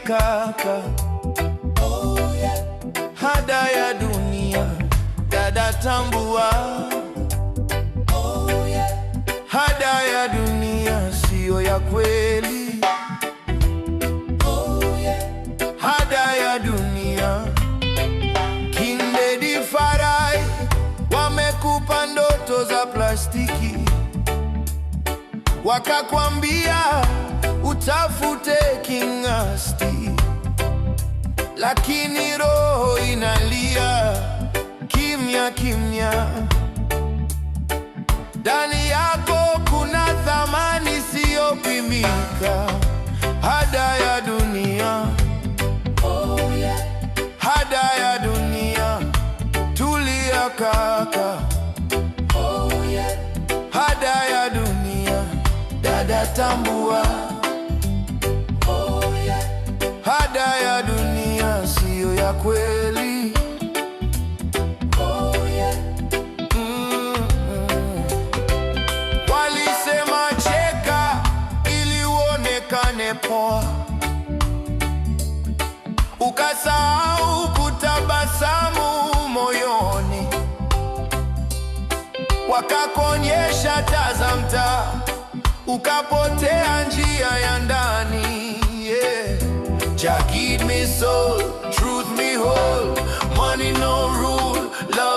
Kaka. Hada ya dunia, dada tambua. Hada ya dunia siyo ya kweli. Hada ya dunia. Kindedi Farai wamekupa ndoto za plastiki, wakakwambia utafute kingasti, lakini roho inalia kimya kimya. Ndani yako kuna thamani isiyopimika. Hada ya dunia, hada ya dunia, tulia kaka. Hada ya dunia, dada tambua. Hada ya dunia siyo ya kweli. Walisema cheka ili uonekane poa, ukasahau kutabasamu moyoni, wakakuonyesha taa za mtaa, ukapotea njia ya ndani. Yeah. Jah guide me soul, truth me hold, money no rule, love